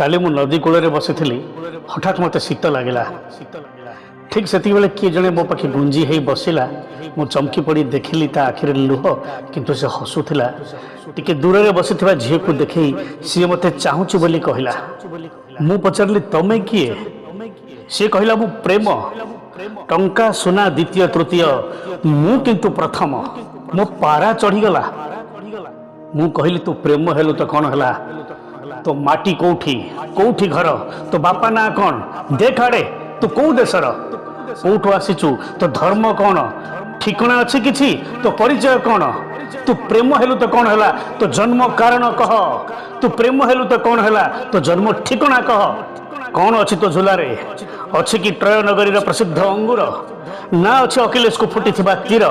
କାଲି ମୁଁ ନଦୀ କୂଳରେ ବସିଥିଲି। ହଠାତ୍ ମୋତେ ଶୀତ ଲାଗିଲା। ଠିକ୍ ସେତିକିବେଳେ କିଏ ଜଣେ ମୋ ପାଖେ ଗୁଞ୍ଜି ହେଇ ବସିଲା। ମୁଁ ଚମକି ପଡ଼ି ଦେଖିଲି, ତା ଆଖିରେ ଲୁହ, କିନ୍ତୁ ସେ ହସୁଥିଲା। ଟିକେ ଦୂରରେ ବସିଥିବା ଝିଅକୁ ଦେଖେଇ ସିଏ ମୋତେ ଚାହୁଁଛି ବୋଲି କହିଲା। ମୁଁ ପଚାରିଲି, "ତମେ କିଏ?" ସିଏ କହିଲା, "ମୁଁ ପ୍ରେମ। ଟଙ୍କା ସୁନା ଦ୍ୱିତୀୟ, ତୃତୀୟ, ମୁଁ କିନ୍ତୁ ପ୍ରଥମ।" ମୋ ପାରା ଚଢ଼ିଗଲା। ମୁଁ କହିଲି, "ତୁ ପ୍ରେମ ହେଲୁ ତ କ'ଣ ହେଲା? ତୋ ମାଟି କୋଉଠି? କୋଉଠି ଘର? ତୋ ବାପା ନାଁ କ'ଣ? ଦେଖ ଆଡ଼େ, ତୁ କୋଉ ଦେଶର? କୋଉଠୁ ଆସିଛୁ? ତୋ ଧର୍ମ କ'ଣ? ଠିକଣା ଅଛି କିଛି? ତୋ ପରିଚୟ କ'ଣ? ତୁ ପ୍ରେମ ହେଲୁ ତ କ'ଣ ହେଲା? ତୋ ଜନ୍ମ କାରଣ କହ। ତୁ ପ୍ରେମ ହେଲୁ ତ କ'ଣ ହେଲା? ତୋ ଜନ୍ମ ଠିକଣା କହ। କ'ଣ ଅଛି ତୋ ଝୁଲାରେ? ଅଛି କି ଟ୍ରୟ ନଗରୀର ପ୍ରସିଦ୍ଧ ଅଙ୍ଗୁର, ନା ଅଛି ଅକିଲେଶକୁ ଫୁଟିଥିବା ତୀର?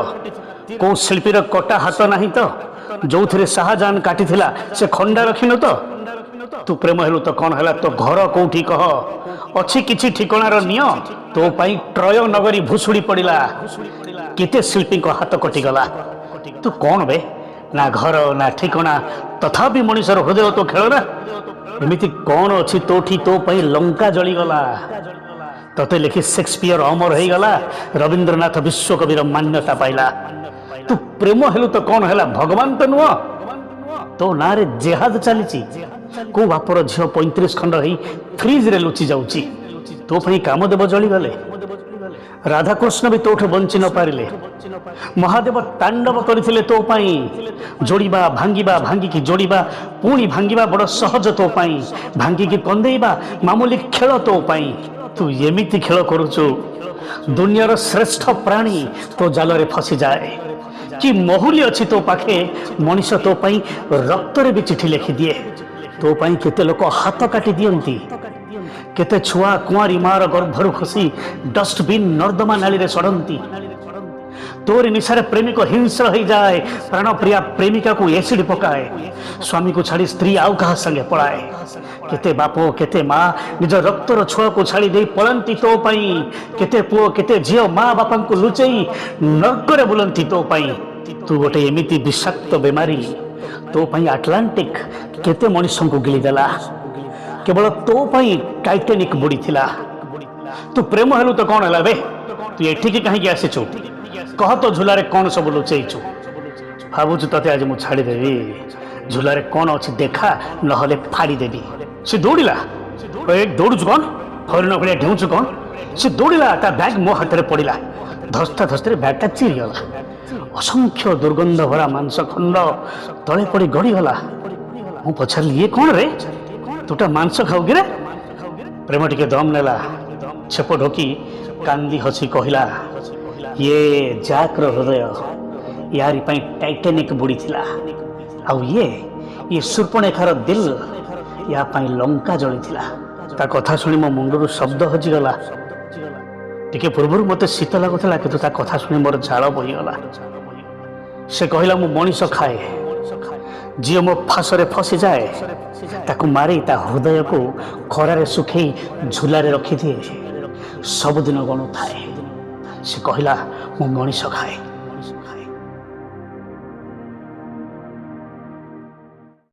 କୋଉ ଶିଳ୍ପୀର କଟା ହାତ ନାହିଁ ତ? ଯୋଉଥିରେ ଶାହଜାହାନ କାଟିଥିଲା, ସେ ଖଣ୍ଡା ରଖିନୁ ତ? ତୁ ପ୍ରେମ ହେଲୁ ତ କ'ଣ ହେଲା? ତୋ ଘର କୋଉଠି କହ। ଅଛି କିଛି ଠିକଣାର ନିଅ? ତୋ ପାଇଁ ଟ୍ରୟ ନଗରୀ ଭୁଷୁଡ଼ି ପଡ଼ିଲା, କେତେ ଶିଳ୍ପୀଙ୍କ ହାତ କଟିଗଲା। ତୁ କ'ଣ ବେ? ନା ଘର ନା ଠିକଣା, ତଥାପି ମଣିଷର ହୃଦୟ ତୋ ଖେଳନା। ଏମିତି କ'ଣ ଅଛି ତୋଠି, ତୋ ପାଇଁ ଲଙ୍କା ଜଳିଗଲା? ତତେ ଲେଖି ସେକ୍ସପିୟର ଅମର ହେଇଗଲା, ରବୀନ୍ଦ୍ରନାଥ ବିଶ୍ୱକବିର ମାନ୍ୟତା ପାଇଲା। ତୁ ପ୍ରେମ ହେଲୁ ତ କ'ଣ ହେଲା? ଭଗବାନ ତ ନୁହଁ। ତୋ ନାଁରେ ଜେହାଦ ଚାଲିଛି। କୋଉ ବାପର ଝିଅ 35 ଖଣ୍ଡ ହେଇ ଫ୍ରିଜରେ ଲୁଚି ଯାଉଛି? ତୋ ପାଇଁ କାମଦେବ ଜଳିଗଲେ, ରାଧାକୃଷ୍ଣ ବି ତୋଠୁ ବଞ୍ଚି ନ ପାରିଲେ। ମହାଦେବ ତାଣ୍ଡବ କରିଥିଲେ ତୋ ପାଇଁ। ଯୋଡ଼ିବା, ଭାଙ୍ଗିବା, ଭାଙ୍ଗିକି ଯୋଡ଼ିବା, ପୁଣି ଭାଙ୍ଗିବା ବଡ଼ ସହଜ ତୋ ପାଇଁ। ଭାଙ୍ଗିକି କନ୍ଦେଇବା ମାମୁଲି ଖେଳ ତୋ ପାଇଁ। ତୁ ଏମିତି ଖେଳ କରୁଛୁ, ଦୁନିଆର ଶ୍ରେଷ୍ଠ ପ୍ରାଣୀ ତୋ ଜାଲରେ ଫସିଯାଏ। କି ମହୁଲି ଅଛି ତୋ ପାଖେ, ମଣିଷ ତୋ ପାଇଁ ରକ୍ତରେ ବି ଚିଠି ଲେଖିଦିଏ। ତୋ ପାଇଁ କେତେ ଲୋକ ହାତ କାଟି ଦିଅନ୍ତି, କେତେ ଛୁଆ କୁଆଁରୀ ମାର ଗର୍ଭରୁ ଖସି ଡଷ୍ଟବିନ୍, ନର୍ଦ୍ଦମା ନାଳିରେ ସଡ଼ନ୍ତି। ତୋରି ନିଶାରେ ପ୍ରେମିକ ହିଂସ୍ର ହେଇଯାଏ, ପ୍ରାଣପ୍ରିୟା ପ୍ରେମିକାକୁ ଏସିଡ୍ ପକାଏ, ସ୍ୱାମୀକୁ ଛାଡ଼ି ସ୍ତ୍ରୀ ଆଉ କାହା ସାଙ୍ଗେ ପଳାଏ। କେତେ ବାପ, କେତେ ମା ନିଜ ରକ୍ତର ଛୁଆକୁ ଛାଡ଼ି ଦେଇ ପଳାନ୍ତି ତୋ ପାଇଁ। କେତେ ପୁଅ, କେତେ ଝିଅ ମା ବାପାଙ୍କୁ ଲୁଚେଇ ନର୍କରେ ବୁଲନ୍ତି ତୋ ପାଇଁ। ତୁ ଗୋଟେ ଏମିତି ବିଷାକ୍ତ ବେମାରୀ, ତୋ ପାଇଁ ଆଟଲାଣ୍ଟିକ କେତେ ମଣିଷଙ୍କୁ ଗିଳିଦେଲା। କେବଳ ତୋ ପାଇଁ ଟାଇଟାନିକ ବୁଡ଼ିଥିଲା। ତୁ ପ୍ରେମ ହେଲୁ ତ କ'ଣ ହେଲା ବେ? ତୁ ଏଠିକି କାହିଁକି ଆସିଛୁ କହ। ତୋ ଝୁଲାରେ କ'ଣ ସବୁ ଲୁଚେଇଛୁ? ଭାବୁଛୁ ତତେ ଆଜି ମୁଁ ଛାଡ଼ିଦେବି? ଝୁଲାରେ କ'ଣ ଅଛି ଦେଖା, ନହେଲେ ଫାଡ଼ିଦେବି। ସେ ଦୌଡ଼ିଲା। ଏ, ଦୌଡ଼ୁଛୁ କ'ଣ? ହରିଣ ଭଳିଆ ଡେଉଁଛୁ କ'ଣ? ସେ ଦୌଡ଼ିଲା, ତା ବ୍ୟାଗ୍ ମୋ ହାତରେ ପଡ଼ିଲା। ଧସ୍ତା ଧସ୍ତାରେ ବ୍ୟାଗ୍ଟା ଚିରିଗଲା। ଅସଂଖ୍ୟ ଦୁର୍ଗନ୍ଧ ଭରା ମାଂସ ଖଣ୍ଡ ତଳେ ପଡ଼ି ଗଡ଼ିଗଲା। ମୁଁ ପଚାରିଲି, "ଇଏ କ'ଣ ରେ? ତୁଟା ମାଂସ ଖାଉ କିରେ?" ପ୍ରେମ ଟିକେ ଦମ୍ ନେଲା। ଛେପ ଢୋକି କାନ୍ଦି ହସି କହିଲା, "ଇଏ ଜାକ୍ର ହୃଦୟ। ୟାରି ପାଇଁ ଟାଇଟାନିକ ବୁଡ଼ିଥିଲା। ଆଉ ଇଏ ସୂର୍ପଣେଖାର ଦିଲ୍। ୟା ପାଇଁ ଲଙ୍କା ଜଳିଥିଲା।" ତା କଥା ଶୁଣି ମୋ ମୁଣ୍ଡରୁ ଶବ୍ଦ ହଜିଗଲା। ଟିକେ ପୂର୍ବରୁ ମୋତେ ଶୀତ ଲାଗୁଥିଲା, କିନ୍ତୁ ତା କଥା ଶୁଣି ମୋର ଝାଳ ବୋହିଗଲା। ସେ କହିଲା, "ମୁଁ ମଣିଷ ଖାଏ। ଯିଏ ମୋ ଫାଶରେ ଫସିଯାଏ, ତାକୁ ମାରି ତା ହୃଦୟକୁ ଖରାରେ ଶୁଖେଇ ଝୁଲାରେ ରଖିଦିଏ, ସବୁଦିନ ଗଣୁଥାଏ।" ସେ କହିଲା, "ମୁଁ ମଣିଷ ଖାଏ।"